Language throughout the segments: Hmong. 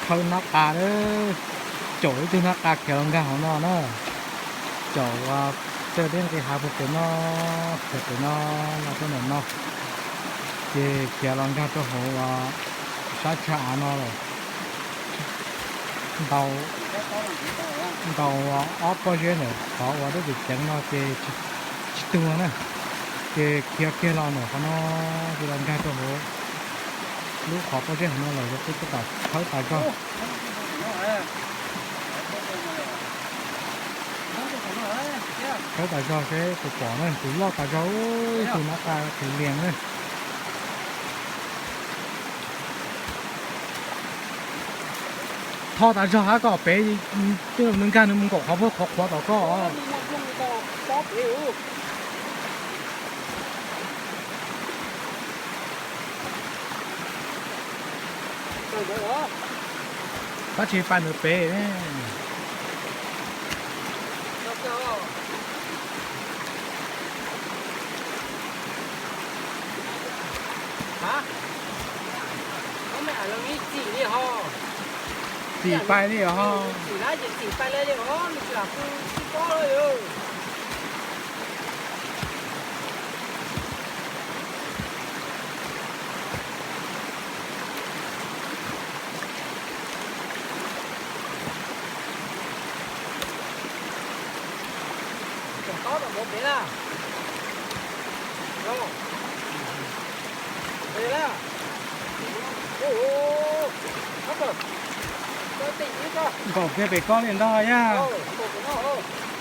Thawb nab qa, caum ib tug nab qa khiav los nkag hauv no na. Caum tej deb nqis hav puag pem no, khiav pem no los rau ntawm no, ces khiav los nkag rau hauv sab tsag av no lawm. Ntau ob pob zeb ntawm qhov uas deb pem ceev no ces tsis tuag na, ces khiav kiag los ntawm qhov no, ces los nkag rau hauv lub qhov pob zeb hauv no lawm, yog kuj tab tom thawb tas zog. Thawb tas zog seb puas pom na, tus loj tas zog, tus nab qa tus lias na. Tho tas zog hab kom pem, nws nkag nws mus nkaum qhov puag qhov qhuav tom koj. Tab sis pais ntawd pem. Txim pais li os. Nkaum kiag pem koj li ntag yag.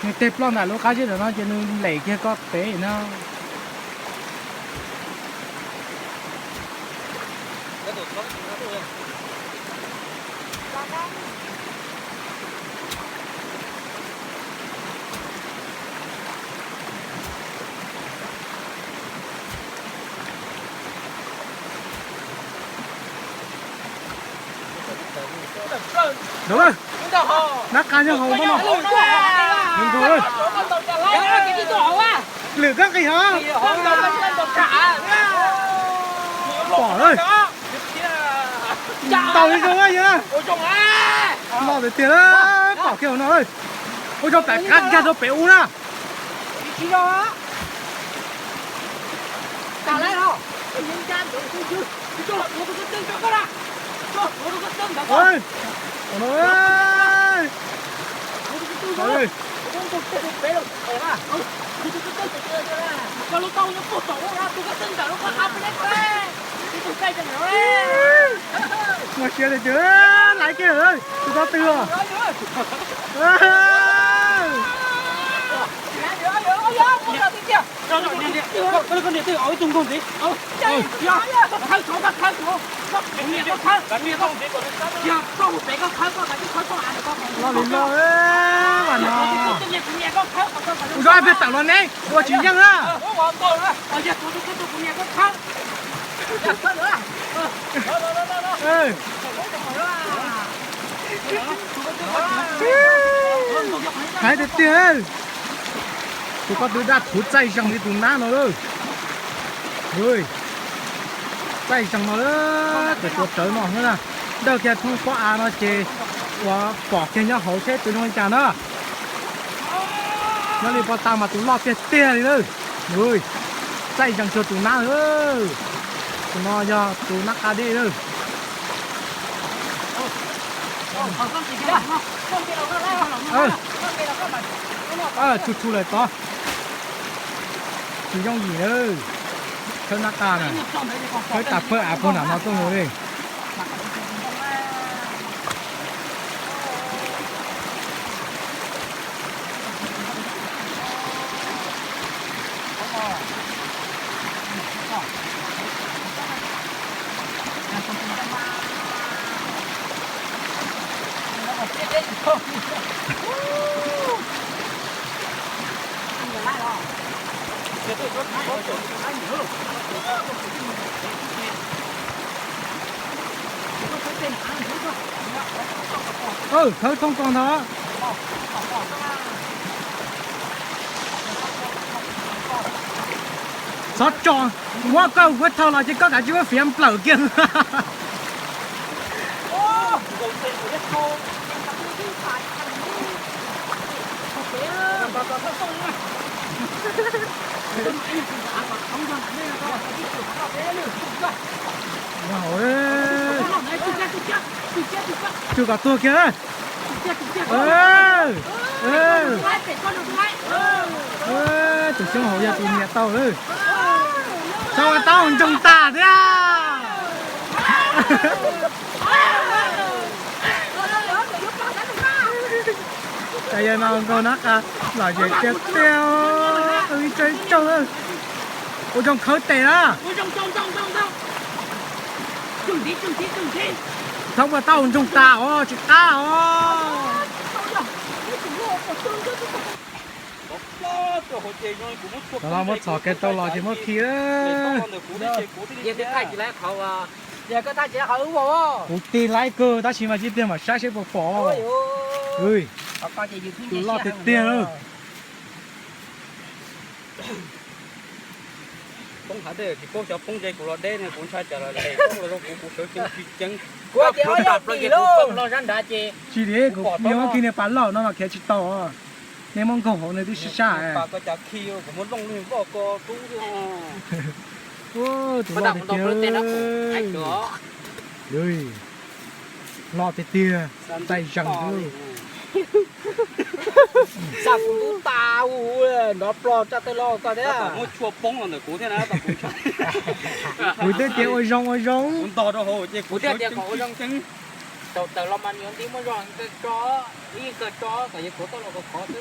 Nws teg ploj ntawm lub qab zeb ntawm no ces nws lem kiag koj pem na. Nab qa nyob hauv no. Lwm kab nqis hov. Pom lawm. Ntau li zoo yog. Loj tiag tiag, pom kiag hauv no. Ua zoo pem qab nkag rau pem ub na. Muaj siab tiag tiag, laiv kiag lawm, tus ko tw os. Loj li loj, mas no. Ua zoo peb tawm los ne, ua tsis yeej na. Hais tiag tiag, tus ko tw daj thuv txaij zeeg li tus nab no lawm. Txaij zeeg no lawm, tus tuav rawv no xwb na. Dawj kiag thoob pob av no ces uas pom kiag nyob hauv seb tw zoo li cas na. Nyob li pob tag mas tus loj tiag tiag li lawm. Txaij zeeg cuag tus nab. Tus no yog tus nab qa dej lawm. Tshum tshum lawm tod. Tsis yooj yim lawm. Khawb nab qa na, khawb tas phawj av puag nram no tuaj mus li. Khawb thoob kos ntag. Xov tso, muab koj kuv thau los ces koj kav tsij muab fiav nplawm kiag. Tsum kom tuag kiag. Tus xyoob hauv yog tus niam tau lawm. Tau tau ntsoog tas thiab. Cas yog no nkaug nab qa los ces tiag tiag, ib tsaug ib tsaug. Ua zoo khawb tes na. Thaub ua tau ntsoog tas os, tsis qab os. Los muab txhom kiag tau los ces muab khi. Kuv tig laib kawg tab sis mas tsis tiag mam saib seb puas pom. Tus loj tiag tiag. Poob hav dej tsis paub xyov poob ze kuv los deb ne, kuv ntshai tsam los lem poob los rau kuv, kuv sawv tsees tsis ceev. Kuv tias ob yog pim lauj. Tsis li kuv yuav khi niag pas loj no mas khiav tsis tau. Nej muab nkaug hauv nws twb sib sab. Pas ko cas khi kuv muab looj lwg voj ko rub xwb. Tus loj tiag tiag. Loj tiag tiag, txaij zeeg xwb. Xa kuv ntub tas u, nrov plo tsa tawg los koj thiab. Muab tshua poob los ntawm kuv thiab na. Kuv twb tias ua zoo ua zoo. Kuv ntog rau hauv ces kuv tias kom ua zoo. Tau tawm los mas nws nti muab zog kawg tso, ib kawg tso kom yog kuv tau los khov khov xwb.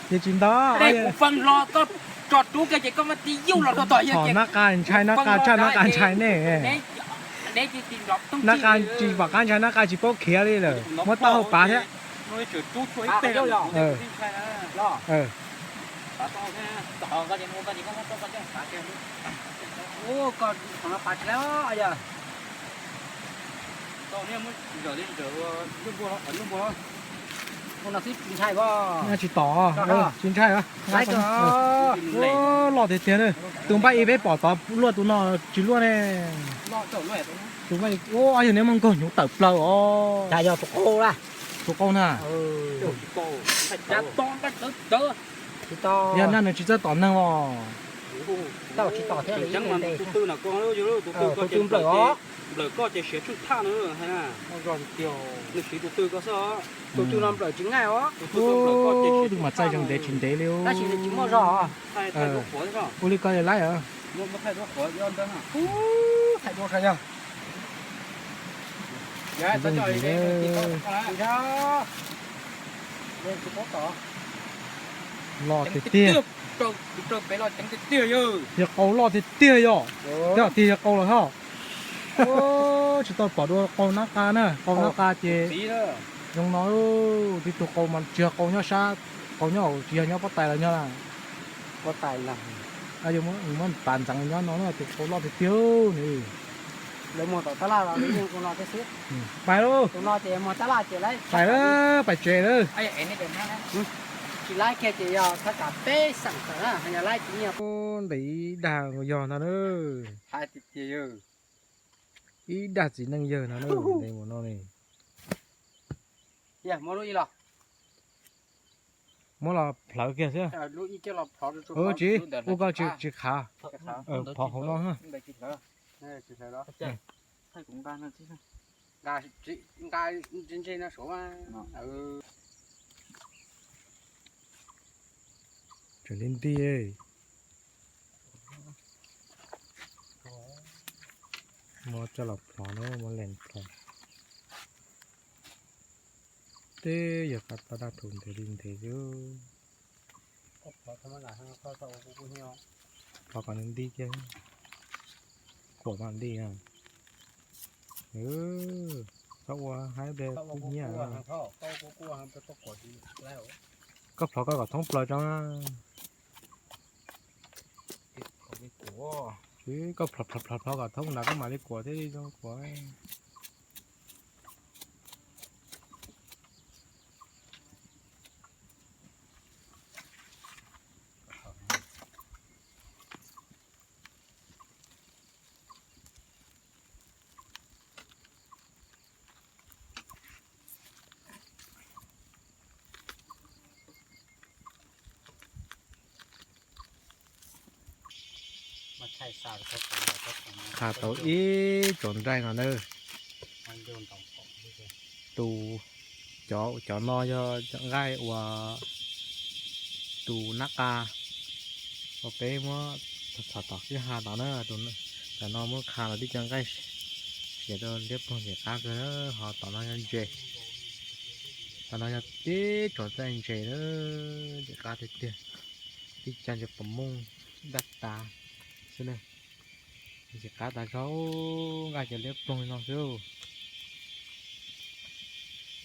Ces tsis ntog. Kuv feej hlo koj tso rub kiag ces koj muab tib yuj los rau tom yog. Nab qa ntshai, nab qa tshaj, nab qa ntshai nej. Nab qa tsis pom qab ntshai, nab qa tsis paub khiav li lawm, muab taub hau pav thiab. Tsis tom, tsis ntshai. Loj tiag tiag. Tus npaj ib peb pom tod luaj, tus no tsis luaj ne. Tus npaj, yog neb muaj nkaug hnyuv tawm plaws os. Tus qau na. Yog nag nws tsis txawj tom neeg os. Nplawm koj ces siav tsheej thaj no hais na. Nws siv tus tw koj xwb os. Tus tw no nplawm tsis ngaij os. Tus tw mas txaij zeeg ntev tsis ntev li. Tab sis nws tsis muaj zog. Ua li ko laib os. Loj tiag tiag. Yog qau loj tiag tiag yog. Tej zaum tiag yog qau lawm hos. Tsis tau pom dua qau nab qa na, qau nab qa ces zoo no. Tib tug qau mas tsis yog qau nyob sab, qau nyob tsis yog nyob pob tais los nyob na. Muab pas ntxeev nyob no na, tus qau loj tiag tiag nws. Pais lauj, pais tsev lawm. Tsis laib kiag ces yog thaj tsam peb xeem tawm na, yog laib tsis nyiam. Ntes ib dag yog no na. Ib dag txiv neej yawg no na, ntes mus no ne. Muab los plhawv kiag xwb. Tsis, ua koj tsis khav. Phov hauv no. Tseem li nti. Muab coj los plhov na, muab lees plhov. Teb yog qab tau daj rhuv ntev li ntev xwb. Plhov kom nws nti kiag. Kuam mas nti na. Txhob ua haib pliag kub hnyiab. Koj plhov koj kom thoob plaws tso na. Koj plhov plhov plhov kom thoob nrad koj mam li kuam thiaj li zoo kuam. Qha tau ib tsoom nraij no na. Tus, cov, cov no yog nqaij uas tus nab qa uas peb muab txhom tom kwj ha no na. Cov no muab qha los tib co nqaij siav rau liab ploog ntxim qab kawg na. Ho tom no yog ntses, tom no yog tib tsoom nqaij ntses na, ntxim qab tiag tiag. Tib co ntses pom mooj daj tav xwb na. Ntxim qab tas zog, nqaij cov liab ploog li no xwb.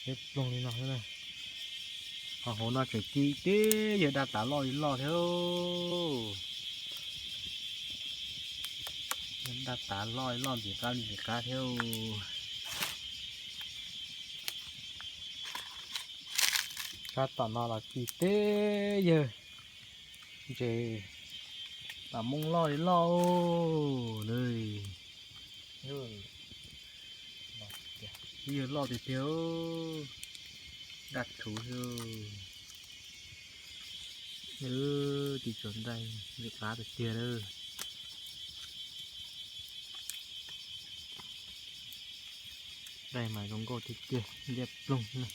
Liab ploog li no xwb na. Ho hauv no tseem ci tib yawg daj tav loj li loj thiab. Daj tav loj li loj ntxim qab li ntxim qab thiab. Sab tom no los ci tib yawg ntses pom mooj loj li loj na. Tib yawg loj tiag tiag, daj rhuv thiab. Tib tsoom nqaij ntxim qab tiag tiag na. Nqaij mas zoo nkauj tiag tiag, liab ploog na.